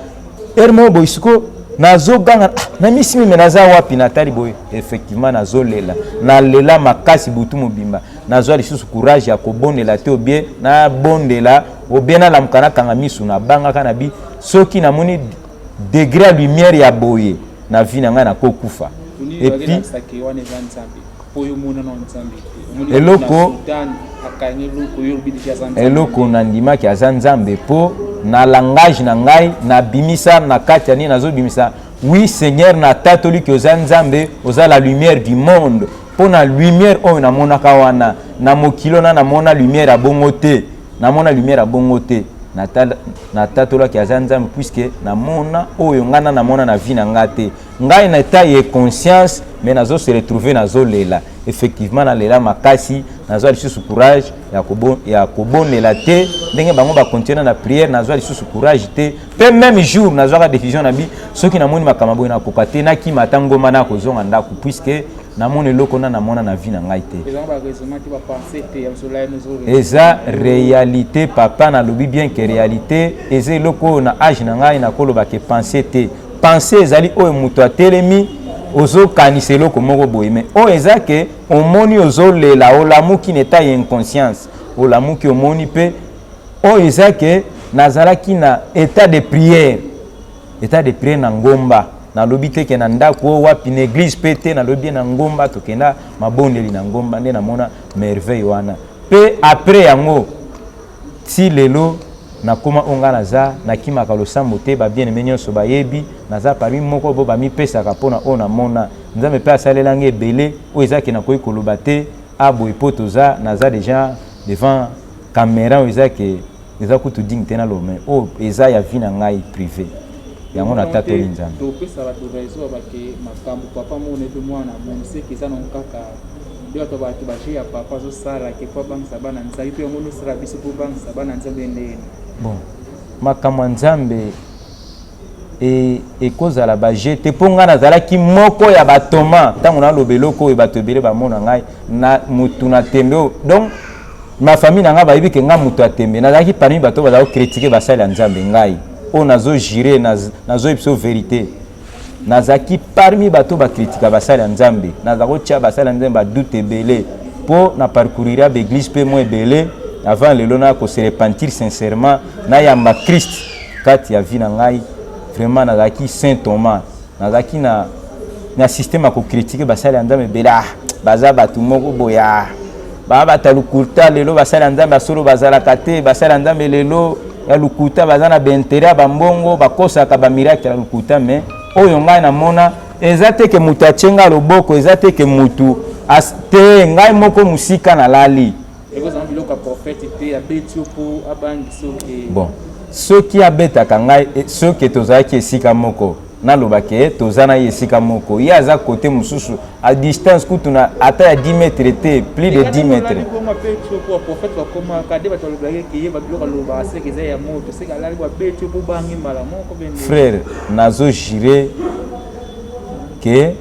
heure moko boye siko nazoganga, ah, na misimi me naza wapi, natali boye, effectivement nazolela, nalela makasi butu mobimba. Nazwa lisusu courage ya kobondela te, obie nabondela obie nalamuka nakanga misu, nabangaka na bi soki namoni degré ya lumière ya boye na vie na ngai nakokufa. Et puis eloko nandimaki aza Nzambe, mpo na langage na ngai nabimisa na kati ya nini nazobimisa, oui Seigneur, natatoli ke oza Nzambe, oza la lumière du monde. Mpo na lumière oyo namonaka wana na mokili wana, namona lumière ya bongo te, namona lumière ya bongo te. Natatolaki aza Nzambe, puisque namona oyo ngai na namona na vie na ngai te. Ngai na état ya conscience, mais nazo se retrouver nazolela. Effectivement nalela makasi, nazwa lisusu courage ya kobondela te, ndenge bango bakontinue na prière, nazwa lisusu courage te. Pe même jour nazwaka décision na bi, soki namoni makambo boye nakoka te, nakima ata ngomba nakozonga ndako, puisque namona eloko na namona na vie na ngai te. Eza réalité papa, nalobi bien que réalité eza eloko oyo na age na ngai nakoloba ke pensée te. Pensée ezali oyo moto atelemi ozokanisa eloko moko boye, mais oyo eza ke omoni ozolela, olamuki na état ya inconscience, olamuki omoni pe oyo eza ke nazalaki na état de prière, état de prière na ngomba. Nalobi te ke na ndako oyo wapi, na église pe te, nalobi na ngomba, tokenda mabondeli na ngomba nde namona merveille wana. Pe après yango ti lelo nakoma oyo nga naza, nakimaka losambo te, ba bien-aimé nyonso bayebi, naza parmi moko bo bamipesaka mpona oyo namona. Nzambe pe asalela nga ebele oyo eza ke nakoki koloba te aboye, po toza, naza déjà devant caméra oyo eza ke eza kutu digne te naloba, mais oyo eza ya vie na ngai privé, yango natatoli Nzambe.
Topesa bato raison ya bake makambo papa mona mpe mwana moni seke eza nango kaka nde bato bato baje ya papa azosala ke po abangisa bana Nzambe, mpe yango nosala biso po obangisa bana Nzambe ndeni.
Bon, makambo ya Nzambe ekozala baje te, mpo ngai nazalaki moko ya batoma ntango naloba eloko oyo bato ebele bamona ngai na mutu na tembe oyo. Donc ma famille na ngai bayebi ke ngai mutu ya tembe, nazalaki parmi bato oyo bazala kocritiquer basali ya Nzambe. Ngai oyo nazo jure, nazoyebisa yo vérité, nazalaki parmi bato bakritika basali ya Nzambe, naza kotia basali ya Nzambe badoute ebele, mpo na parcourir ba église mpe mo ebele avant lelo na ko se repentir sincèrement, nayamba Christ kati ya vie na ngai. Vraiment nazalaki Saint Thomas, nazalaki na système ya kocritiquer basali ya Nzambe ebele. Ah, baza bato moko boye, ah, baa bato ya lokuta lelo, basali ya Nzambe ya solo bazalaka te, basali ya Nzambe lelo ya lokuta baza na baintérêt ya bambongo, bakosaka bamiracle ya lokuta. Mais oyo ngai namona eza te ke moto atie ngai loboko, eza te ke motu te, ngai moko mosika nalali.
Ekozala biloko ya prophète te, abeti yo mpo abangisa yo ke
Bon, soki abetaka ngai, soki tozalaki esika moko, naloba ke toza na ye esika moko, ye aza kote mosusu à distance kutu na ata ya 10 mètres te, plus de 10 mètres.
Bongo abeti yo mpo baprophète bakomaka nde bato balobaki ke ye babiloko alobaka seke eza ya moto, seke alali bo abeti yo mpo bangi mbala moko bende.
Frère, nazo jure ke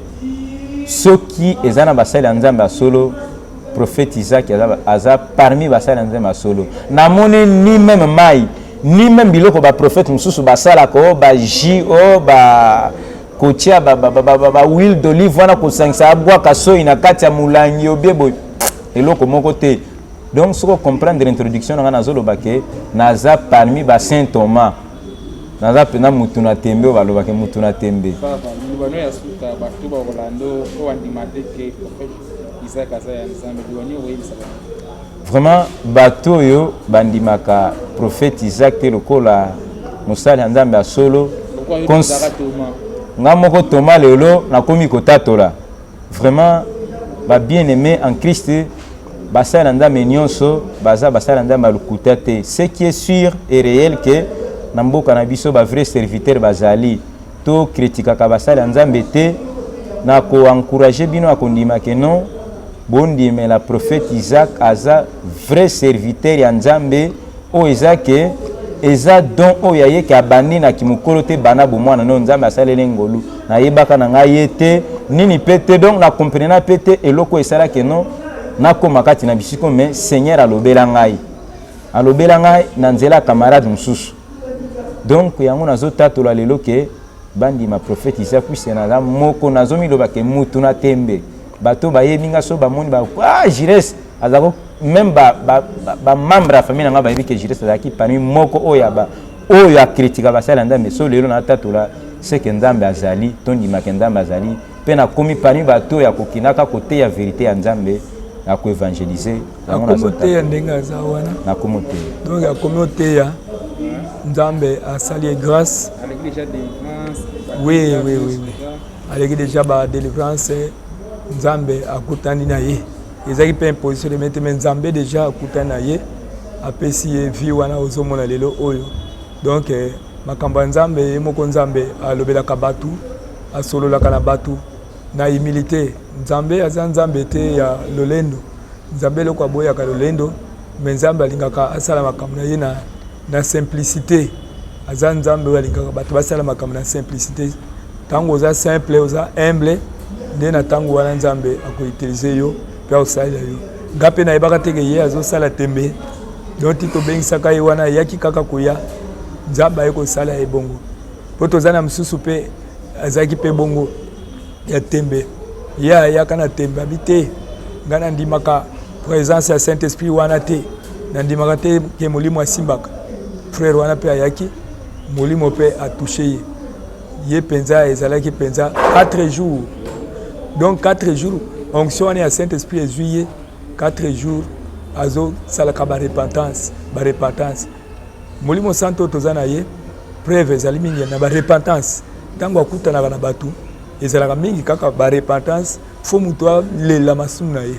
soki eza na basali ya Nzambe ya solo, prophète Isaac aza parmi basali ya Nzambe ya solo. Namoni ni même mai ni même biloko ba prophète mosusu basalaka, oyo ba jus, oyo ba kotia ba huile d'olive wana, kosangisa abwaka soyi na kati ya molangi obie boye, eloko moko te. Donc soki comprendre introduction na ngai, nazoloba ke naza parmi ba Saint Thomas, naza mpenza mutu na tembe oyo balobaka mutu na tembe.
Papa, liloba no ya suka, bato bakolanda oyo bandima te ke prophète Isaac aza ya Nzambe, liloba nini okoyebisa bango?
Vraiment bato oyo bandimaka prophète Isaac te lokola mosali ya Nzambe ya solo. Nga moko Thomas lelo nakomi kotatola vraiment ba bien aimé en Christ basali na Nzambe nyonso baza basali na Nzambe ya lokuta te. Ce qui est sûr et réel que na mboka na biso ba vrai serviteur bazali to kritikaka basali ya Nzambe te na ko encourager bino ya kondima ke non bondimela prophète Isaac aza vrai serviteur ya Nzambe oyo eza ke eza don oyo ya ye ke abandi na kimokolo te bana bomwana no Nzambe asaleli ngolu nayebaka na ngai ye te nini pe te donc na comprena pe te eloko esala ke non nakoma kati na bisiko mais Seigneur alobela ngai alobela ngai na nzela ya camarade mosusu donc yango nazotatola lelo ke bandima prophète Isaac puisque naza moko nazomiloba ke mutu na tembe bato bayebi nga so bamoni ba ah Jires azako même ba ba, ba, ba membre ya famille na nga bayebi ke Jires azalaki parmi moko oyo ya ba oyo akritika basali ya Nzambe so lelo natatola seke Nzambe azali tondimaka Nzambe azali mpe nakomi parmi bato ya kokendaka koteya verite ya Nzambe na koevangelize
yango nakomi oteya ndenge aza wana
nakomi oteya
donc akomi oteya Nzambe asali ye grâce oui oui oui, oui. Aleki deja ba delivrance nzambe akutani na ye ezalaki mpe imposition de mete me nzambe deja akutani na ye apesi ye vie wana ozomona lelo oyo donc eh, makambo ya nzambe ye moko nzambe alobelaka bato asololaka na bato na humilité nzambe aza nzambe te ya lolendo nzambe eloko aboyaka lolendo me nzambe alingaka asala makambo na ye na, na simplicité aza nzambe oyo alingaka bato basala makambo na simplicité Tango oza simple, oza humble, nde na tango wana Nzambe ako utiliser yo pe akosalela yo. Nga pe nayebaka te ke ye azosala tembe, donc ti tobengisaka ye wana ayaki kaka koya, Nzambe aye kosala ye bongo. Po toza na mosusu pe azalaki pe bongo ya tembe, ye ayaka na tembe abi te nga nandimaka presence ya Saint Esprit wana te, nandimaka te ke molimo asimbaka. Frère wana pe ayaki, molimo pe a touche ye. Ye penza ezalaki penza 4 jours. Donc 4 jours onction wana ya Saint Esprit ezui ye 4 jours azo salaka ba repentance, ba repentance. Molimo Santo toza na ye preuve ezali mingi na ba repentance. Tango akutanaka na bato ezalaka mingi kaka ba repentance, faut moto alela masumu na ye.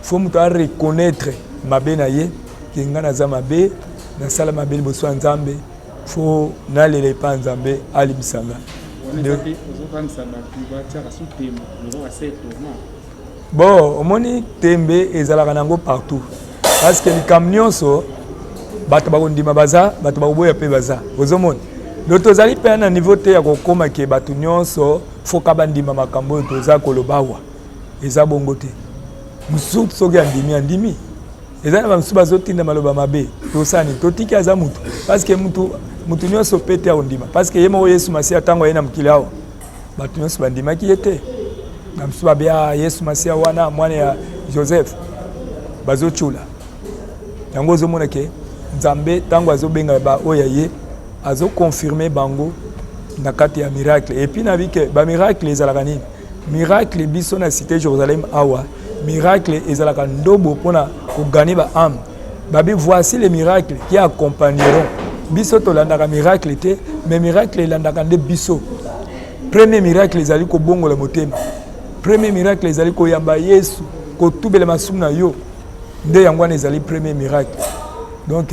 Faut moto a reconnaître mabe na ye ke nga naza mabe, nasala mabe liboso ya Nzambe. Faut nalela epa Nzambe alimbisa nga. Bon, omoni tembe ezalaka nango partout parce que likambo nyonso bato bakondima baza bato bakoboya mpe baza ozomona do tozali mpe na niveau te ya kokoma ke bato nyonso foka bandima makambo oyo toza koloba awa eza bongo te mosusu soki andimi andimi Eza na ba misusu bazotinda maloba mabe tosala nini totiki aza mutu parce que mutu mutu nyonso pe te akondima parce que ye moko Yesu Masiya ntango aye na mokili awa bato nyonso bandimaki ye te na misusu babe ah, Yesu Masiya wana mwana ya Joseph bazotshula yango ozomona ke Nzambe ntango azobenga ba oyo ya ye azoconfirme bango na kati ya miracle epuis nayebi ke bamiracle ezalaka nini Miracle biso na cité Jérusalem awa miracle ezalaka ndobo pona ko gagner ba âme babi voici les miracles qui accompagneront biso tolandaka miracle te mais miracle elandaka nde biso premier miracle ezali kobongola motema premier miracle ezali koyamba Yesu kotubela masumu na yo nde yango wana ezali premier miracle donc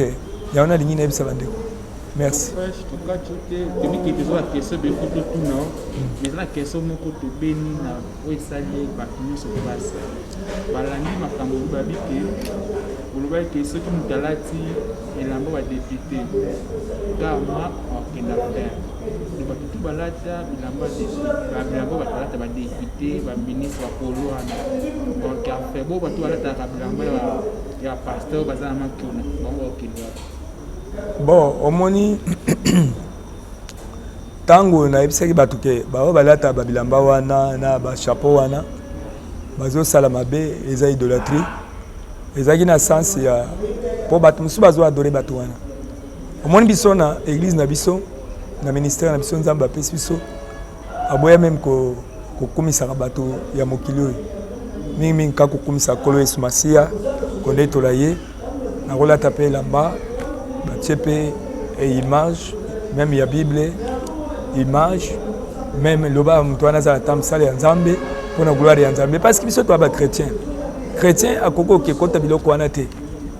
yango nalingi nayebisa bandeko Merci.
Tokati te toyebi ke toza ba question ebele mpo totuna mais eza na question moko tobeni na oyo esali bato nyonso mpasi balandi makambo olobi babi ke olobaki ke soki moto alati elamba ba depute karma akokenda fin donc bato tu balata bilamba bilamba bato balata ba depute ba ministre bakolo wana bakokenda fin bo bato balataka bilamba ya pasteur baza na makona bango bakokende wapi
Bon, omoni ntango nayebisaki bato ke baoyo balata babilamba wana na bachapeau wana bazosala mabe eza idolatrie ezalaki na sens ya mpo bato mosusu bazo adore bato wana omoni biso na eglise na biso na ministère na biso nzambe apesi biso Aboya meme ko kokumisaka bato ya mokili oyo, mingi mingi kaka kokumisa Nkolo Yesu Masiya, konetola ye. Nakolata mpe elamba batie mpe image. meme ya Bible, image, meme loba moto wana azala ata mosali ya Nzambe mpo na gloire ya Nzambe, parce que biso toya ba chrétien. Chrétien akoki okekota biloko wana te.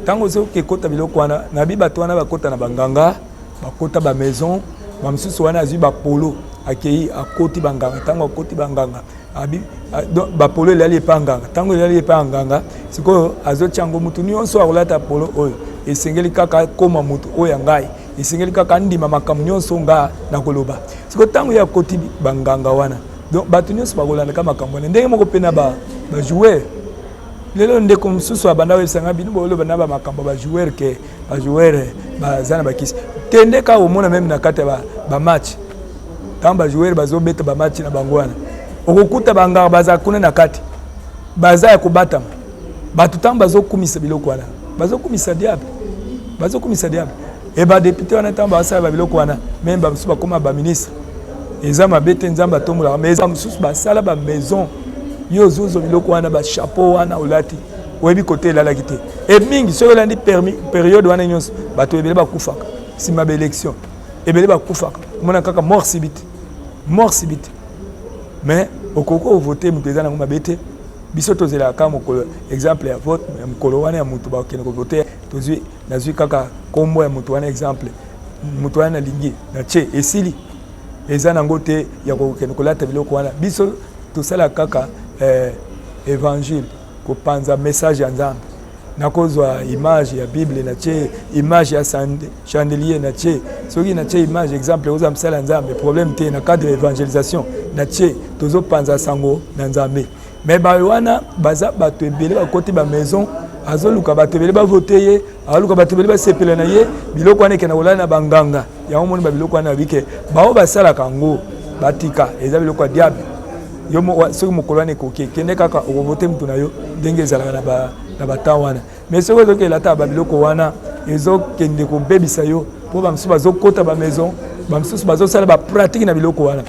Ntango ozoki ekota biloko wana, nabi bato wana bakota na banganga, bakota ba maison, bamosusu wana azwi bapolo akei akoti banganga. Ntango akoti banganga abi donc bapolo elali epa nganga. Ntango elali epa nganga, sikoyo azotya yango motu nyonso akolata polo oyo esengeli kaka akoma motu oyo ya ngai, esengeli kaka andima makambo nyonso nga nakoloba. Sikoyo ntango ye akoti banganga wana, donc bato nyonso bakolandaka makambo wana. Ndenge moko mpe na bajoueur lelo, ndeko mosusu abanda koyebisa ngai, bino boloba na bamakambo ya bajoueur ke bajoueur baza na bakisi. Kende kaka omona meme na kati ya bamatch, ntango bajoueur bazobeta bamatch na bango wana, okokuta banganga baza kuna na kati, baza ya kobatama. Bato ntango bazokumisa biloko wana, bazokumisa diable, bazokumisa diable. E badepute wana ntango basala babiloko wana, meme bamosusu bakóma baministre, eza mabe te, Nzambe atombolaka. Mais eza mosusu basala bamaison, yo ozozwa biloko wana, bachapeau wana olati, oyebi kote elalaki te. E mingi soki olandi periode wana nyonso, bato ebele bakufaka nsima baélection, ebele bakufaka, omona kaka mort subite, mort subite. Mais okoki ovote moto, eza nango mabe te. Biso tozelaka kaka mokolo, exemple ya vote, mokolo wana ya moto bakokende kovote, tozwi, nazwi kaka nkombo ya moto wana, exemple moto wana nalingi, natie, esili. Eza nango te ya kokende kolata biloko wana. Biso tosalaka kaka évangile, kopanza message ya Nzambe. Nakozwa image ya Bible, natie image ya chandelier, natie, soki natie image, exemple oza mosala ya Nzambe, problème te. Na cadre ya évangélisation natie, tozopanza sango na Nzambe. Mais bayo wana baza bato ebele bakoti bamaison, azoluka bato ebele bavote ye, aluka bato ebele basepela na ye. Biloko wana ekenda kolala na banganga yango. Moni babiloko wana babike, bao basalaka yango batika, eza biloko ya diable. Yo soki mokolo wana ekoki, kende kaka okovote motu na yo ndenge ezalaka na batemps wana. Mais soki ozokela ata babiloko wana, ezokende kobebisa yo, mpo bamosusu bazokota bamaison, bamosusu bazosala bapratique na biloko wana.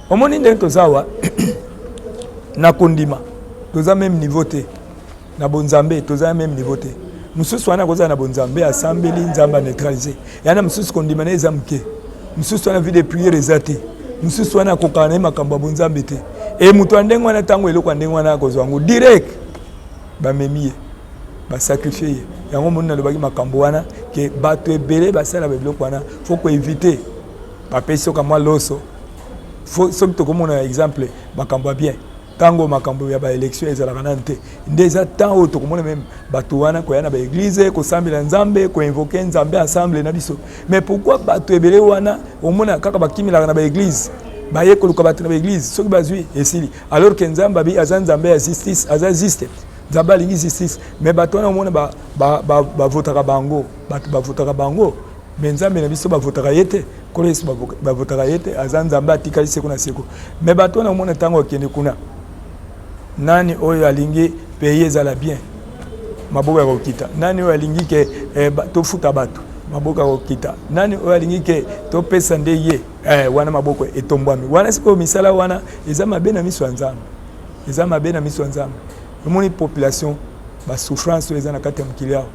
Omoni ndenge toza awa na kondima, toza même niveau te. Na bonzambe toza même niveau te. Mosusu wana akozala na bonzambe, asambeli, Nzambe aneutralise yana. Mosusu kondima na ye eza moke, mosusu wana vie de prière eza te, mosusu wana akokaka na ye makambo ya bonzambe te. E moto ya ndenge wana, ntango eloko ya ndenge wana akozwa yango direct, bamemi ye, basacrifie ye. Yango moni nalobaki makambo wana ke bato ebele basala babiloko wana, faut koéviter. Bapesi soka mwa loso, soki tokomona exemple makambo ya bien, ntango makambo ya baélection ezalaka nanu te, nde eza temps oyo tokomona meme bato wana koya na baéglise, kosambela Nzambe, koinvoquer Nzambe ensemble na biso. Mais pourquoi bato ebele wana omona kaka bakimelaka na baéglise, baye koluka bato na baéglise, soki bazwi esili, alors ke Nzambe abi aza Nzambe ya justice, aza juste, Nzambe alingi justice. Mais bato wana omona bavotaka bango, bato bavotaka bango, mais Nzambe na biso bavotaka ye te. Nkolo Yesu bavotaka ye te, aza Nzambe atikali seko na seko. Mais bato wana omona ntango akende kuna, nani oyo alingi pays ezala bien? Maboko ya kokita. Nani oyo alingi ke tofuta bato? Maboko ya kokita. Nani oyo alingi ke topesa nde ye wana? Maboko etombwami wana. Sikoyo misala wana eza mabe na miso ya Nzambe, eza mabe na miso ya Nzambe. Omoni population, basouffrance oyo eza na kati ya mokili awa.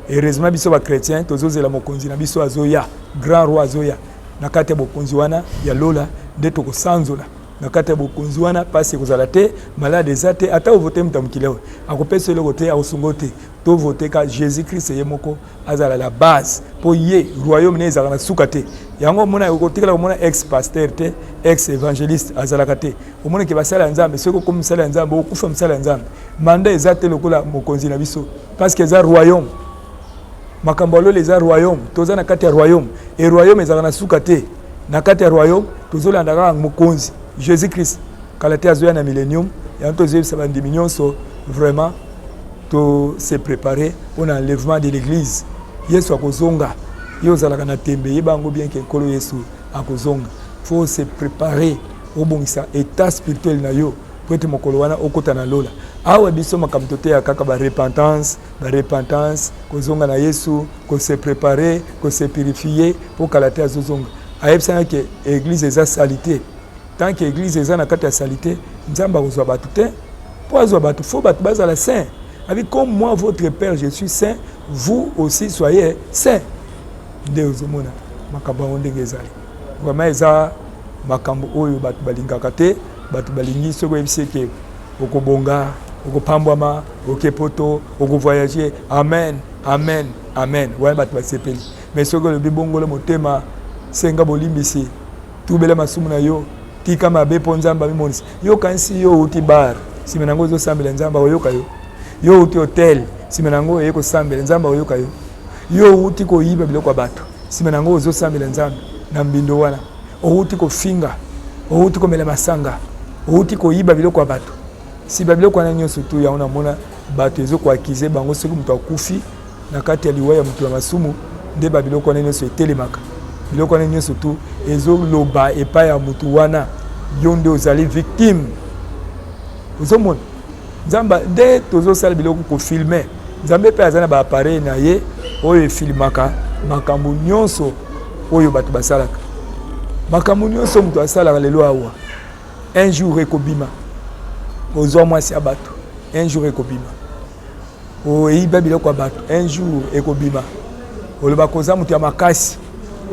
Heureusement biso bachrétien tozozela mokonzi na biso azoya, grand roi azoya. Na kati ya bokonzi wana ya lola nde tokosanzola. Na kati ya bokonzi wana mpasi ekozala te, malade eza te. Ata ovote moto ya mokili oyo, akopesa eloko te, akosunga te. Tovote ka Jésus Christ ye moko azala la base, mpo ye royaume ne ezalaka na suka te. Yango omona okotikala komona ex pasteur te, ex évangéliste azalaka te. Omonake basala ya Nzambe, soki okomi mosala ya Nzambe, okufa mosala ya Nzambe, manda eza te lokola mokonzi na biso, parce que eza royaume. Makambo ya lola eza royaume, toza na kati ya royaume, e royaume ezalaka na suka te. Na kati ya royaume tozolanda kaka mokonzi Jésus Christ, kala te azoya na millennium. Yango tozoyebisa bandimi nyonso vraiment to se préparer mpona enlèvement de l'église. Yesu akozonga. Ye ozalaka na tembe, yeba yango bien ke Nkolo Yesu akozonga. Faut se préparer, obongisa état spirituel na yo po ete mokolo wana okota na lola. Awa biso makambo toteya kaka barepentance, barepentance, kozonga na Yesu, kose préparer, kose purifier, mpo kala te azozonga. Ayebisanga ke église eza saleté. Tant que église eza na kati ya saleté, Nzambe akozwa bato te. Mpo azwa bato, faut bato bazala saint. Abi comme moi votre père je suis saint, vous aussi soyez saint. Nde ozomona. Makambo yango ndenge ezali vraiment eza makambo oyo bato balingaka te. Bato balingi soki oyebisi eke okobonga, okopambwama, oke poto, okovoyage, amen amen amen, wana bato basepeli. Mais soki olobi bongola motema, senga bolimbisi, tubela masumu na yo, tika mabe mpo Nzambe amimonisa yo. Okanisi yo outi bar, nsima na yango ozosambela Nzambe akoyoka yo? Yo outi hotel, nsima na yango oye kosambela Nzambe akoyoka yo? Yo outi koyiba biloko ya bato, nsima na yango ozosambela Nzambe na mbindo wana? Outi kofinga, outi komela masanga, outi koyiba biloko ya bato, nsima biloko wana nyonso tu yango namona bato ezokoakize bango. Soki moto akufi na kati ya liwa ya moto ya masumu, nde babiloko wana nyonso etelemaka. Biloko wana nyonso tu ezoloba epai ya motu wana, yo nde ozali victime. Ozomona Nzambe nde tozosala biloko kofilme. Nzambe mpe aza na baappareil na ye oyo efilmaka makambo nyonso oyo bato basalaka. Makambo nyonso moto asalaka lelo awa, un jour ekobima. Ozwa mwasi ya bato, un jour ekobima. Oyiba biloko ya bato, un jour ekobima. Oloba koza moto ya makasi,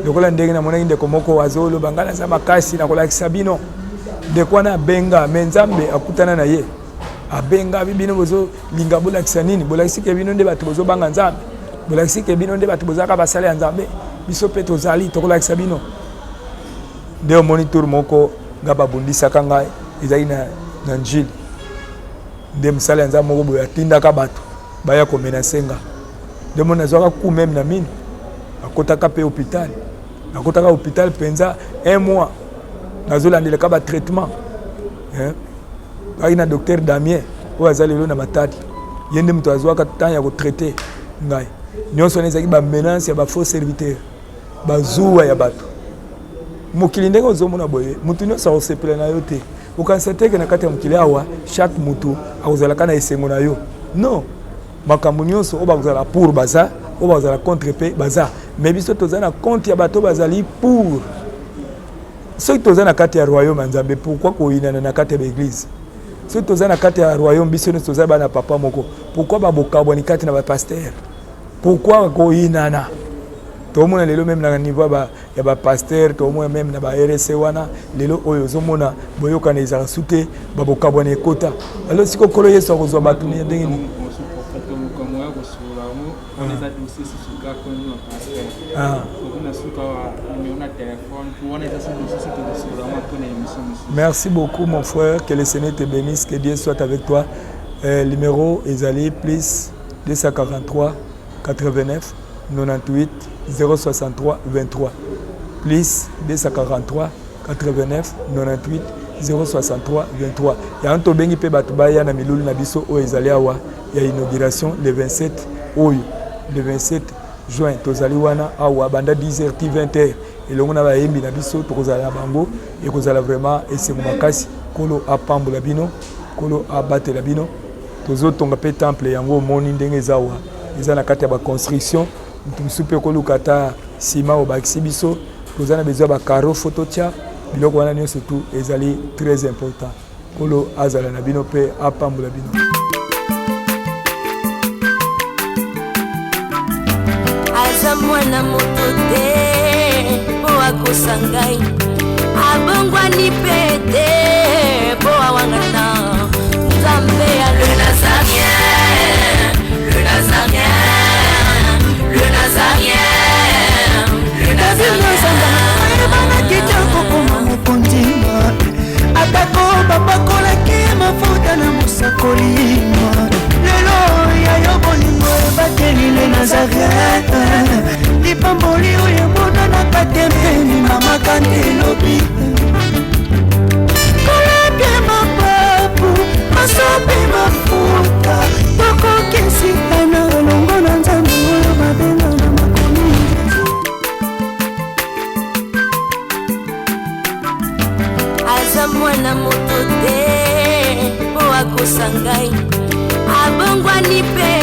lokola ndenge namonaki ndeko moko azoloba ngai naza makasi, nakolakisa bino. Ndeko wana abenga me Nzambe akutana na ye, abenga bino bozolinga bolakisa nini? Bolakisi ke bino nde bato bozobanga Nzambe, bolakisi ke bino nde bato bozalaka basali ya Nzambe, biso mpe tozali, tokolakisa bino. Nde omoni tour moko nga babundisaka ngai, ezalaki na Njili, nde mosali ya Nzambe moko boye atindaka bato baya komenase nga. Nde omoni nazwaka coup meme na mino, nakotaka mpe hôpital, nakotaka hôpital mpenza un mois, nazolandelaka batraitement. Kaki na docteur Damien oyo aza lelo na Matadi, ye nde moto azwaka temps ya kotraite ngai. Nyonso wana ezalaki bamenance ya bafaux serviteur, bazuwa ya bato. Mokili ndenge ozomona boye, moto nyonso akosepela na yo te. Okanisa te ke na kati ya mokili awa chaque moto akozalaka na esengo na yo. Non, makambo nyonso oyo bakozala pour baza, oyo bakozala contre mpe baza, mais biso toza na compte ya bato bazali pour. Soki toza na kati ya royaume ya Nzambe, pourquoi koyinana na kati ya baeglise? Soki toza na kati ya royaume, biso nyonso toza bana papa moko, pourquoi babokabwani kati na bapasteur? Pourquoi koyinana? Tomona lelo meme na niveau ya bapasteur, tomona meme na ba RC wana lelo oyo ozomona boyokana ezala su te, babokabwani ekota. Alors sikoyo Nkolo Yesu akozwa bato ndenge nini? Merci beaucoup mon frère, que le Seigneur te bénisse, que Dieu soit avec toi. Numéro ezali plus 243 89 98 063 23, plus 243 89 98 063 23. Yango tobengi mpe bato baya na milulu na biso oyo ezali awa ya inauguration le 27 oyo, le 27 juin tozali wana awa banda 10h ti 20h elongo na bayembi na biso, tokozala na bango, ekozala vraiment esengo makasi. Nkolo apambola bino, Nkolo abatela bino. Tozotonga mpe temple yango, omoni ndenge eza awa, eza na kati ya baconstruction. Moto mosusu mpe okoluka ata nsima obakisi biso, toza na besoin ya bacaro, fo totia biloko wana nyonso tu ezali très important. Nkolo azala na bino mpe apambola bino.
Aza mwana moto te mpo akosa ngai, abongwani mpe te mpo awangana Nzambe ya le Nazarien, le Nazarien, le Nazarien, le Nazarien.
Ayebanaki te kokoma mokonzi, atako bapakolaki mafuta na mosakoli. Lelo ya yo bolingo ebateli le Nazareth, lipamboli oyo emonanaka te mpeni mama kantelobi kolapie mapapu masopi mafuta tokokisitana elongo na Nzambe oyo babenga na makomi.
Aza mwana moto te mpo akosa ngai, abongwani mpe.